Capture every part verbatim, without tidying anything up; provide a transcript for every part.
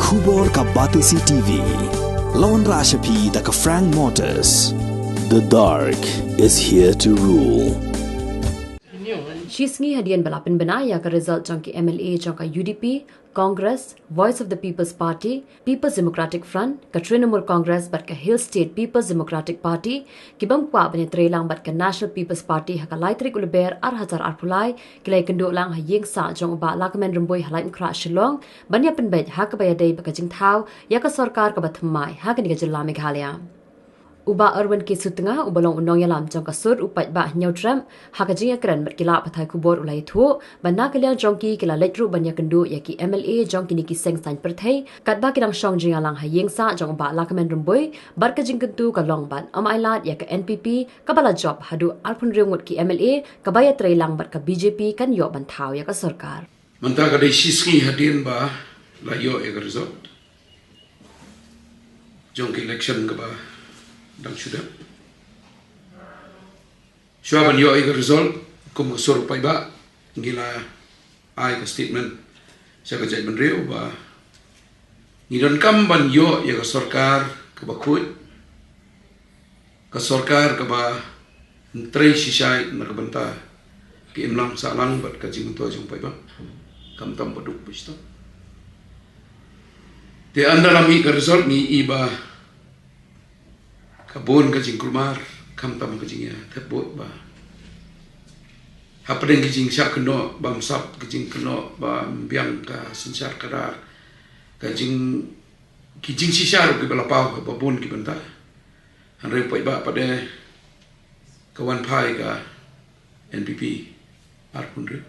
Khubor ka Batesi T V. Lawan Rashapi da ka Frank Motors. The dark is here to rule. Shi sngi hadien ba la pynbna ïa ka result jong ki M L A jong ka U D P, Congress, Voice of the People's Party, People's Democratic Front, ka Trinamool Congress bad ka Hill State People's Democratic Party, ki bym kwah ban ïatreilang bad ka National People's Party ha ka lai tarik u Lber ar hajar arphew lai, ki la ïakynduh lang ha ïing sah jong u Bah Lahkmen Rymbui ha Laitumkhrah Shillong, ban ïa pynbeit ha kaba ïadei bad ka jingthaw ïa ka sorkar kaba thymmai ha kane ka jylla Meghalaya. U Bah Erwin K Sutnga, uba long u nongïalam jong ka sur u paidbah Hynñiewtrep, ha ka jingïakren bad ki lad pathai khubor u la ïathuh ba na ka liang jong ki, ki la leit ruh ban ïakynduh ïa ki M L A jong kine ki seng saiñ pyrthei, katba ki dang shong jingïalang ha ïing sah jong u Bah Lahkmen Rymbui, bad ka jingkyntu ka long ban ym ailad ïa ka N P P, kaba la jop haduh arphew hynriew ngut ki M L A, kaba ïatreilang bad ka B J P kan ïoh ban thaw ïa ka sorkar. Mynta ka dei shi sngi hadien ba la ïoh ïa ka result jong ka election kaba dang shu dep. Shuwa ban ïoh ïa ka result, kum ka sur u paidbah, ngi la ai ka statement sha ka jaitbynriew ba ngi donkam ban ïoh ïa ka sorkar kaba khuid, ka sorkar kaba trei shisha na ka bynta ka imlang sahlang bad ka jingmyntoi jong u paidbah, khamtam ba duk ba shitom. Te ynda la mih ka result, ngi i ba ka bun ka jingkulmar, khamtam ka jingïathep vote ba hapdeng ka jingshah kynnoh bymsap, ka jingkynnoh bym biang, ka synshar khadar, ka jing, ki jingshisha ruh kiba la paw ha ba bun ki bynta. Hynrei u paidbah pat ka wan phai ka N P P arphew hynriew,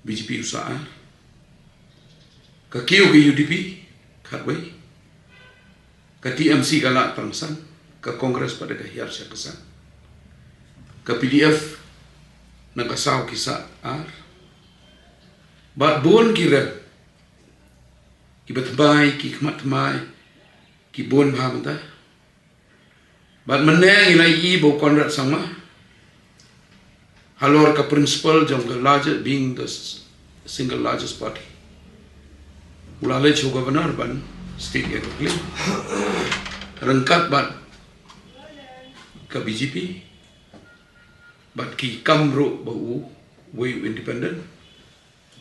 B J P u sah ar, ka kiew ka U D P khatwei, ka T M C ka lah tang san, ka Congress pat ka hiar sha ka san, ka P D F na ka saw ki sah ar, bad bun ki rep, kiba thymmai, ki khmat thymmai, ki bun bha mynta. Bad mynne ngi la ïohi ba u Conrad Sangma, halor ka principle jong ka largest, being the s-, single largest party, u la leit sha u governor ban stick ïa ka claim ryngkat bad ka B J P, bad ki kam ruh ba uwei u independent,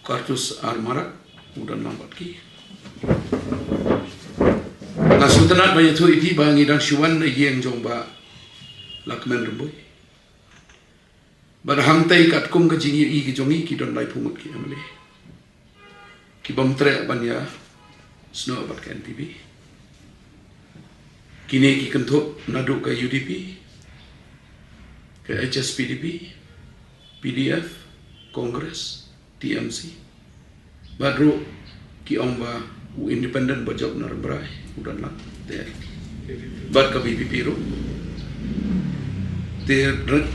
Cartus R Marak, u don lang bad ki. Nga sngewtynnat ban ïathuh ïa phi ba ngi dang shu wan na ïing jong u Bah Lahkmen Rymbui. Bad hangtei katkum ka jingïohi ka jong ngi, ki don laiphew ngut ki M L A ki bym treh ban ïasnoh bad ka N P P. Kine ki kynthup naduh ka U D P, ka H S P D P, P D F, Congress, T M C. Bad ruh ki ong ba u independent ba jop na Rambrai u don lang te, bad ka B P P ruh. Te re-,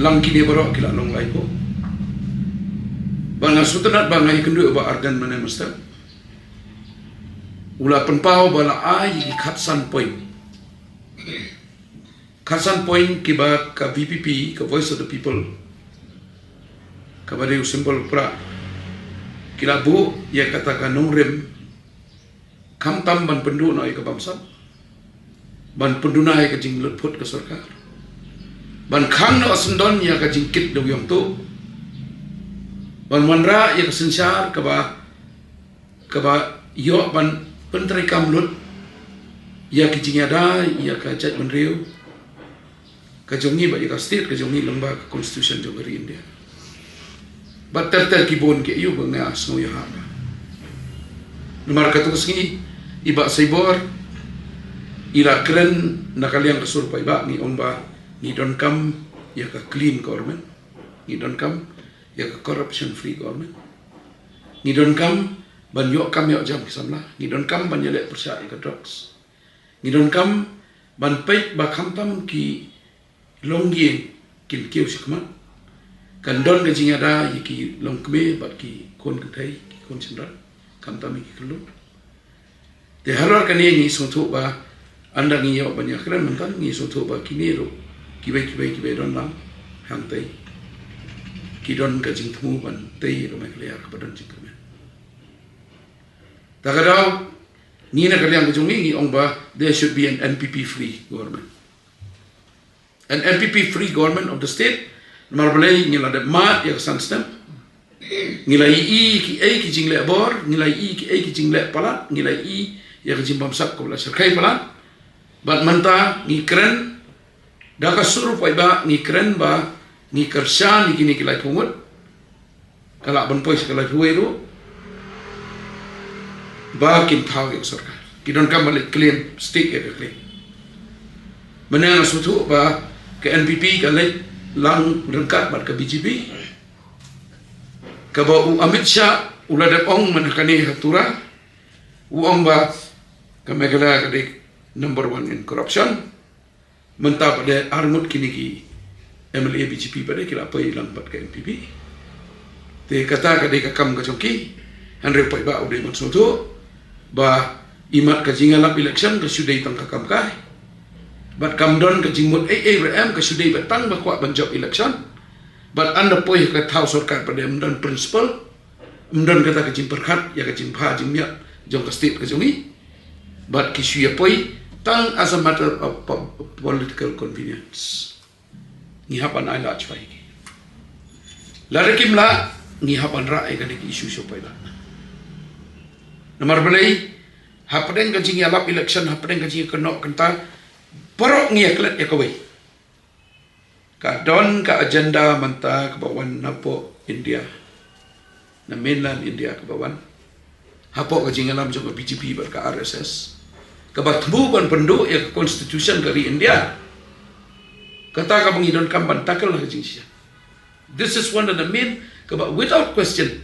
lang kine baroh ki la long laiphew. Bad nga sngewtynnat ba nga ïakynduh ïa u Bah Ardent mynne mynstep, u la pynpaw ba la ai ïa ki khatsan point. Khatsan point kiba ka V P P, ka Voice of the People, kaba dei u symbol u prah, ki la buh ïa kata ka nongrim, khamtam ban pynduh noh ïa ka bamsap, ban pynduna ïa ka jinglutphut ka sorkar, ban khang noh syndon ïa ka jingkit da u ïong tuh, ban wanrah ïa ka synshar kaba kaba ïoh ban pyntreikam lut ïa ki jingïada ïa ka jaitbynriew ka jong ngi bad ïa ka state ka jong ngi lyngba ka constitution jong ka ri India. Bad ter ter ki bun ki aïu ba nga sngew ïahap. Namar katto ka sngi i Bah Saibor i la kren na ka liang ka sur paidbah, ngi ong ba ngi donkam ïa ka clean government, ngi donkam ïa ka corruption free government. Ngi donkam ban ïoh kam ïoh jam ki samla. Ngi donkam ban ïaleh pyrshah ïa ka drugs. Ngi donkam ban peit ba khamtam ki longïing kin kiew shakhmat. Kan don ka jingïada ïa ki longkmie bad ki khun kynthei, ki khun shynrang, khamtam ïa ki khyllung. Te halor kane ngi sngewthuh ba ynda ngi ïoh ban ïakren mynta, ngi sngewthuh ba kine ruh kiwei kiwei kiba don lang hangtei ki don ka jingthmu ban tei ïa ka Meghalaya kaba don jingkyrmen. Ta ka daw, ngi na ka liang ka jong ngi, ngi ong ba there should be an N P P free government. An N P P free government of the state, namar balei ngi la dep mad ïa ka san snem. Ngi la ïohi ki ei ki jingleh bor, ngi la ïohi ki ei ki jingleh palat, ngi la ïohi ïa ka jingbamsap kaba la shyrkhei palat. Bad mynta ngi kren, da ka sur paidbah ngi kren ba ngi kyrshan ïa kine ki laiphew ngut. Ka lah ban poi sha ka laiphew wei ruh. Ba kin thaw ïa ka sorkar. Ki donkam ban leit claim, stake ïa ka claim. Mynne nga sngewthuh ba ka N P P ka leit lang ryngkat bad ka B J P. Kaba u Amit Shah u la dep ong mynne kane ha Tura. U ong ba ka Meghalaya ka dei number one in corruption. Mynta pat de arngut kine ki M L A B J P pat de ki la poi lang bad ka N P P. Te kata ka dei ka kam ka jong ki. Hynrei paidbah u dei ban sngewthuh ba imat ka jingïalap election ka shu dei tang ka kam kai. Bad kam don ka jingmut ei ei ruh em, ka shu dei ba tang ba kwah ban jop election. Bad ynda poi ha ka thaw sorkar pat de ym don principle. Ym don kata ka jingpyrkhat ïa ka jingbha jingmiat jong ka state ka jong ngi. Bad ki shu ïa poi tang as a matter of po-, political convenience. Ngi hap ban ailad shuwa ïa ki. Lada kim lah, ngi hap ban rah ïa kane ka issue shuwa paidbah. Namar balei, hapdeng ka jingïalap election, hapdeng ka jingïakynnoh kynta, baroh ngi ïaklet ïa kawei. Ka don ka agenda mynta kaba wan napoh India, na mainland India kaba wan hapoh ka jingïalam jong ka B J P bad ka R S S, kaba thmu ban pynduh ïa ka constitution ka ri India. Kata kaba ngi donkam ban tackle ha ka jingshisha. This is one of the main, kaba without question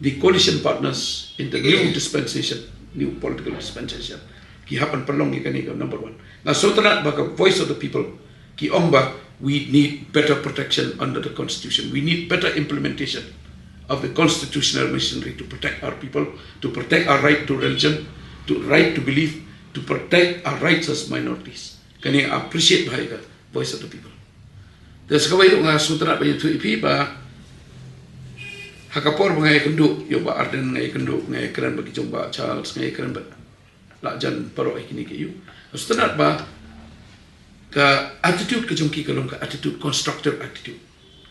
the coalition partners in the new dispensation, new political dispensation, ki hap ban pynlong ïa kane ka number one. Nga sngewtynnat ba ka Voice of the People ki ong ba we need better protection under the constitution. We need better implementation of the constitutional machinery to protect our people, to protect our right to religion, to right to belief, to protect our rights as minorities. Kane nga appreciate bha ïa ka Voice of the People. Te sa kawei ruh nga sngewtynnat ban ïathuh ïa phi ba ha ka por ba nga ïakynduh ïa u Bah Ardent, nga ïakynduh, nga ïakren bad ki jong Bah Charles, nga ïakren bad la jan baroh ïa kine ki ïa u. Sngewtynnat ba ka attitude ka jong ki ka long ka attitude, constructive attitude.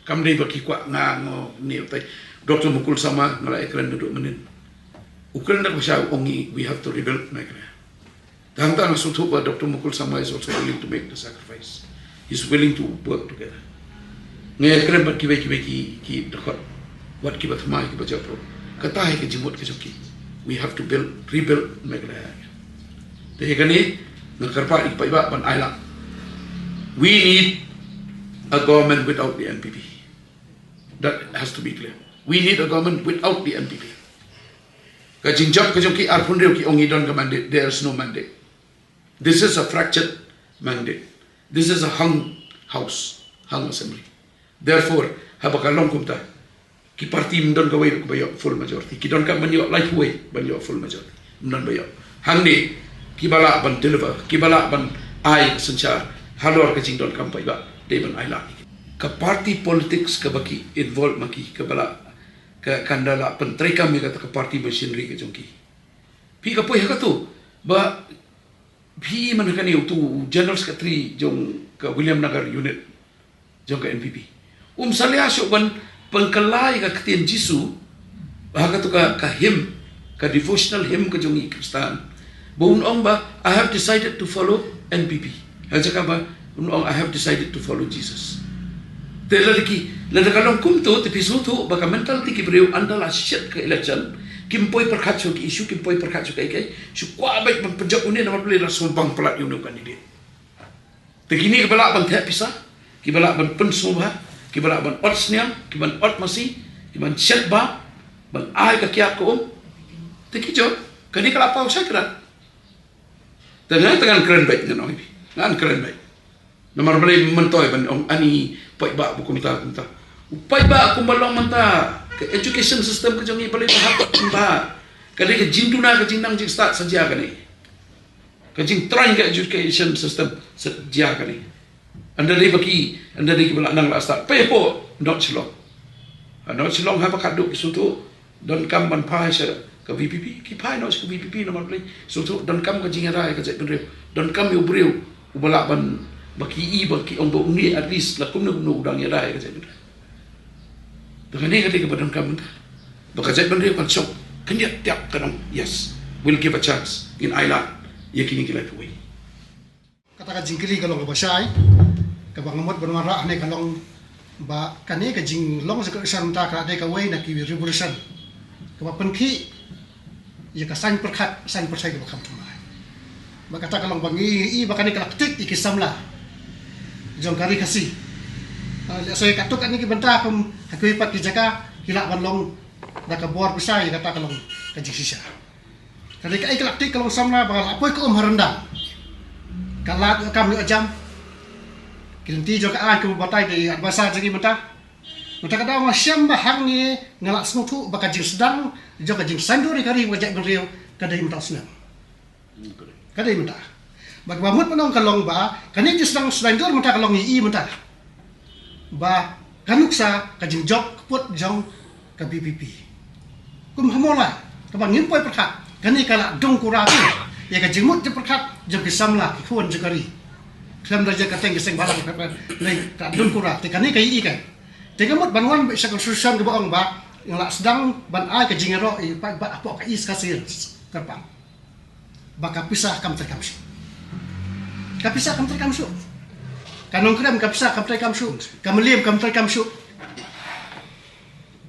Kam dei ba ki kwah nga ngo ne utai. Doctor Mukul Sangma nga la ïakren naduh mynnin. U kren da ka basa u ong ngi, we have to rebuild Meghalaya. Tang tang sngewthuh ba Doctor Mukul Sangma is also willing to make the sacrifice. He's willing to work together. Nga ïakren bad kiwei kiwei ki, ki dkhot, wat kiba thymmai kiba jakhlia. Kata hi ka jingmut ka jong ki. We have to build, rebuild Meghalaya. Te hi kane nga kyrpad ïa ki paidbah ban ailad. We need a government without the N P P. That has to be clear. We need a government without the N P P. Ka jingjop ka jong ki arphew hynriew ki ong ngi don ka mandate. There is no mandate. This is a fractured mandate. This is a hung house, hung assembly. Therefore, haba ka long kumta, ki party ym don kawei ruh kaba ïoh full majority. Ki donkam ban ïoh laiphew wei ban ïoh full majority. Ym don ba ïoh. Hangne, kiba lah ban deliver, kiba lah ban ai ka synshar halor ka jingdonkam paidbah, dei ban ailad. Ka party politics kaba ki involve ma ki, kaba lah, ka, kan da lah pyntreikam ïa kata ka party machinery ka jong ki. Phi ka poi ha kato ba phi man ha kane uto u General Secretary jong ka Williamnagar unit jong ka N P P. Um salia shuh ban pynkylla ïa ka ktien Jisu ha kato ka, ka hymn, ka devotional hymn ka jong ngi Khristan. Ba un ong ba, "I have decided to follow N P P." Ha jaka ba un ong, "I have decided to follow Jesus." Te lada ki, lada ka long kumto, te phi sngewthuh ba ka mentality ki briew ynda la shet ka election, kim poi pyrkhat shuh ki issue, kim poi pyrkhat shuh kaei kaei, shu kwah beit ban pynjop une namar balei, la sngewbang palat ïa une u candidate. Te kine kiba lah ban theh pisa, kiba lah ban pynsngewbha, kiba lah ban ot sniang, kiba lah ban ot masi, kiba lah ban shet bam, ban ai ka kiad ka um. Te ki jop, kane ka la paw shakrat. Te ngan, te ngan kren beit, ngan ong ïa phi. Ngan kren beit. Namar balei, myntoi ban ong ani paidbah ba kumta kumta. U paidbah kumba long mynta, ka education system ka jong ngi balei ba hap kumta. Ka dei ka jingduna, ka jingnang jingstad sa jia kane. Ka jingtrei ka education system sa jia kane. Ynda dei ba ki, ynda dei kiba la nang la stad. Pei hapoh North Shillong. Ha North Shillong haba khatduh ki sngewthuh, donkam ban phai sha Ka VPP, ki phai noh sha ka VPP namar balei? Sngewthuh, donkam ka jingïada ïa ka jaitbynriew. Donkam ïa u briew uba lah ban, ba ki i, ba ki ong ba une at least la kumno kumno u dang ïada ïa ka jaitbynriew. Te kane ka dei kaba donkam mynta. Ba ka jaitbynriew kan shong khyndiat tiap, kan ong, yes, we'll give a chance, ngin ailad ïa kine ki lai kawei. Kata ka jingkylli ka long kaba shai, kaba nga mut ban wanrah hangne ka long ba kane ka jinglong jong ka election mynta ka la dei kawei na ki revolution kaba pynkhih ïa ka saiñ pyrkhat, saiñ pyrthei kaba kham thymmai. Ba kata ka long ba ngi i ba kane ka la ktik ïa ki samla jong ka ri Khasi. Ah, lehse katto katne ki bynta kum ha kiwei pat ki jaka ki lah ban long da ka bor pisa, ïa kata ka long ka jingshisha. Ka dei kaei ka la ktik, ka long samla ba la poi ka um ha ryndang. Ka lad ïoh kam ïoh jam. Ki lynti jong ka aiñ kumba batai da i advisor jong ngi mynta. Mynta ka daw nga shem ba hangne nga la sngewthuh ba ka jingsdang jong ka jingsaiñdur ïa ka ri bad ka jaitbynriew ka dei mynta u snem. Ka dei mynta. Ba kaba mut ban ong ka long ba kane jingsdang saiñdur mynta ka long ïa i mynta. Ba ka nuksa ka jingjop kput jong ka VPP. Kum ha Mawlai, kaba ngim poi pyrkhat, kane ka la dung kura phi ïa ka jingmut jingpyrkhat jong ki samla, ki khun jong ka ri. Khlem da jia ka teng ki seng balang, ka la dung kura, te kane ka ïohi ka. Te ka mut ban wan beit sha ka solution kaba ong ba nga la sdang ban ai ka jingïaroh ïa i paidbah hapoh ka East Khasi Hills, Kyrpang. Ba ka pisa kam treikam shuh. Ka pisa kam treikam shuh. Ka Nongkrem ka pisa kam treikam shuh. Ka Mylliem kam treikam shuh.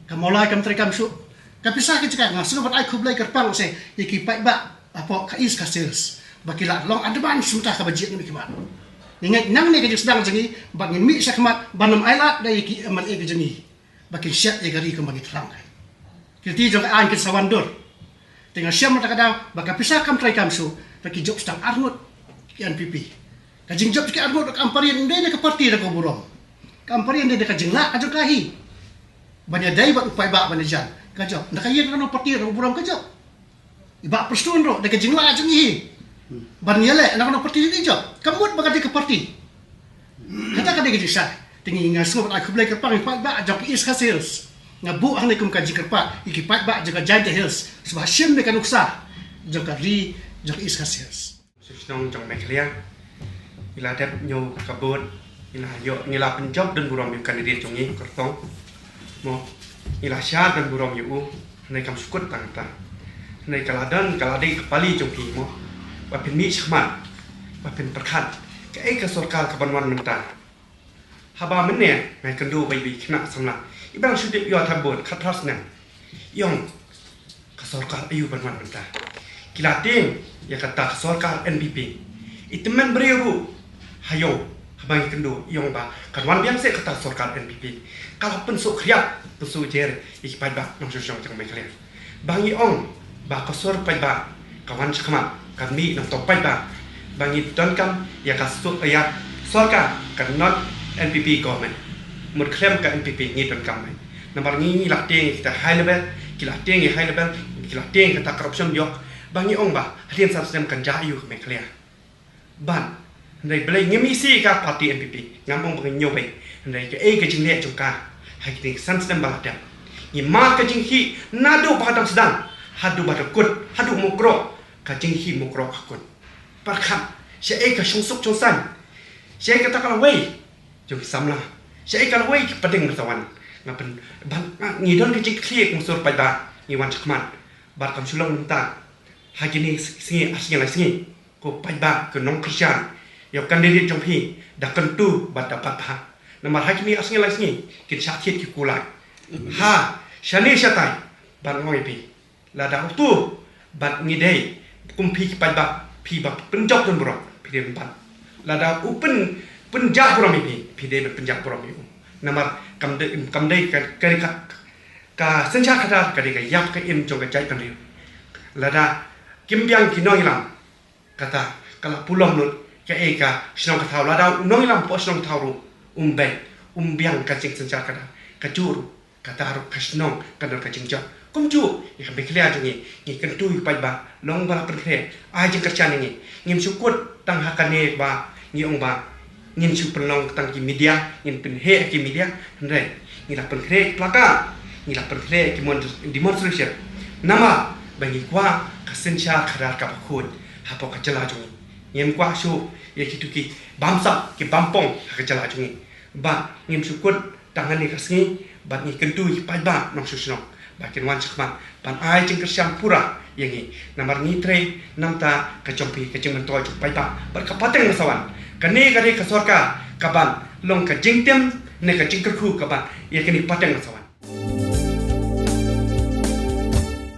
Ka Mawlai kam treikam shuh. Ka pisa ka jaka, nga sngewbha ban ai khublei kyrpang seh ïa ki paidbah hapoh ka East Khasi Hills ba ki la long advance mynta kaba jied ngi mih khmat. Ngi ngeit nangne ka jingsdang jong ngi ba ngin mih sha khmat ban ym ailad da ïa ki MLA ka jong ngi ba kin shet ïa ka ri kumba ngi thrang. Ki lynti jong ka aiñ kin sa wan dur. Te nga shem mynta ka daw ba ka pisa kam treikam shuh, ba ki jop sdang arngut ki NPP. Ka jingjop ki arngut kam pyrshah, ym dei na ka party da ka burom. Kam pyrshah, ym dei na ka jinglah ka jong ka hi ban ïadei bad u paidbah ban ïajan. Ka jop na ka ïing, na ka party da ka burom ka jop. I Bah Prestone ruh da ka jinglah jong i hi ban ïaleh na ka party, i jop. Ka mut ba ka dei ka party. Kata ka dei ka jingshai. Te ngi, nga sngewbha ban ai khublei kyrpang ïa ki paidbah jong ka East Khasi Hills. Nga buh hangne kum ka jingkyrpad ïa ki paidbah jong ka Jaintia Hills, sngewbha shim ïa ka nuksa jong ka ri, jong ka East Khasi Hills. Shnong jong Meghalaya, ngi la dep ñiew ka vote, ngi la ïoh, ngi la pynjop don burom ïa u candidate jong ngi, u Kyrtong. Mo, ngi la shah don burom ïa u. Hynrei kam shu kut tang kata. Hynrei ka la don, ka la dei ka pali jong phi mo, ba phin mih shakhmat, ba phin pyrkhat kaei ka sorkar ka ban wan mynta. Haba mynne nga ïakynduh bad i khynnah samla iba dang shu dep ïoh thap vote khatphra snem, i ong ka sorkar aïu ban wan mynta. Ki la tieng ïa kata ka sorkar NPP. I tymmen briew ruh ha ïew, haba nga ïakynduh, i ong ba kan wan biang seh kata ka sorkar NPP. Ka la pynsuh khriat, pynsuh jer ïa ki paidbah nongshong shnong jong Meghalaya. Ba ngi ong ba ka sor paidbah ka wan shakhmat, ka mih nangta paidbah. Ba ngi donkam ïa ka sor, ïa sorkar ka not NPP government. Mut khlem ka NPP ngi donkam. Namar ngi, ngi la tieng ïa kita high level, ki la tieng ïa high level, ki la tieng ïa kata corruption ïoh. Ba ngi ong ba hadien san snem kan jia aïu ka Meghalaya. Ban, hynrei balei ngim ïohi ka party NPP, ngam ong ba ngi ñiew beit. Hynrei kaei ka jingleh jong ka ha kine ki san snem ba la dep. Ngi mad ka jingkhih naduh ba ka dang sdang haduh ba ka kut, haduh Mukroh, ka jingkhih Mukroh ka kut. Pyrkhat shaei ka shongsuk shongsaiñ, shaei kata ka lawei jong ki samla, shaei ka lawei ki pdeng ba sa wan. Nga pyn, ban, nga, ngi don ka jingkitkhlieh kum sor paidbah, ngi wan shakhmat. Bad kam shu long mynta, ha kine sngi ar sngi lai sngi, ko paidbah, ko nongkyrshan, ïa u candidate jong phi da kyntu bad da bat bha. Namar ha kine ar sngi lai sngi kin shah thied ki kulai ha shane shatai. Bad nga ong ïa phi, lada uto bad ngi dei kum phi ki paidbah, phi ba pynjop don burom phi dei ban bat. Lada u pyn, pynjah burom ïa phi, phi dei ban pynjah burom ïa u. Namar kam dei, kam dei ka, ka, ka, ka synshar khadar ka dei ka ïap ka im jong ka jaitbynriew. Lada kim biang ki nongïalam, kata ka la pulom lut kaei ka shnong ka thaw. Lada u nongïalam hapoh shnong ka thaw ruh um beit, um biang ka jingsynshar khadar, kajuh ruh kata ruh ka shnong kan don ka jingjop. Kumjuh ïa ka Meghalaya jong ngi, ngi kyntu ïa u paidbah, long ba la pynkhreh, ai jingkyrshan ïa ngi. Ngim shu kut tang ha kane ba ngi ong ba ngin shu pynlong tang ki media, ngin pynheh ha ki media, hynrei ngi la pynkhreh ki placard, ngi la pynkhreh ki mon-, demonstration. Namar ba ngi kwah ka synshar khadar kaba khuid hapoh ka jylla jong ngi. Ngim kwah shuh ïa kito ki bamsap ki bampong ha ka jylla jong ngi. Bad ngim shu kut tang hangne ka sngi bad ngi kyntu ïa ki paidbah nongshong shnong ba kin wan shakhmat ban ai jingkyrshan pura ïa ngi. Namar ngi trei namar ka jong phi, ka jingmyntoi jong ki paidbah bad ka pateng ba sa wan. Kane ka dei ka sorkar kaban long ka jingtim ne ka jingkyrkhu kaban ïa kane ka pateng ba sa wan.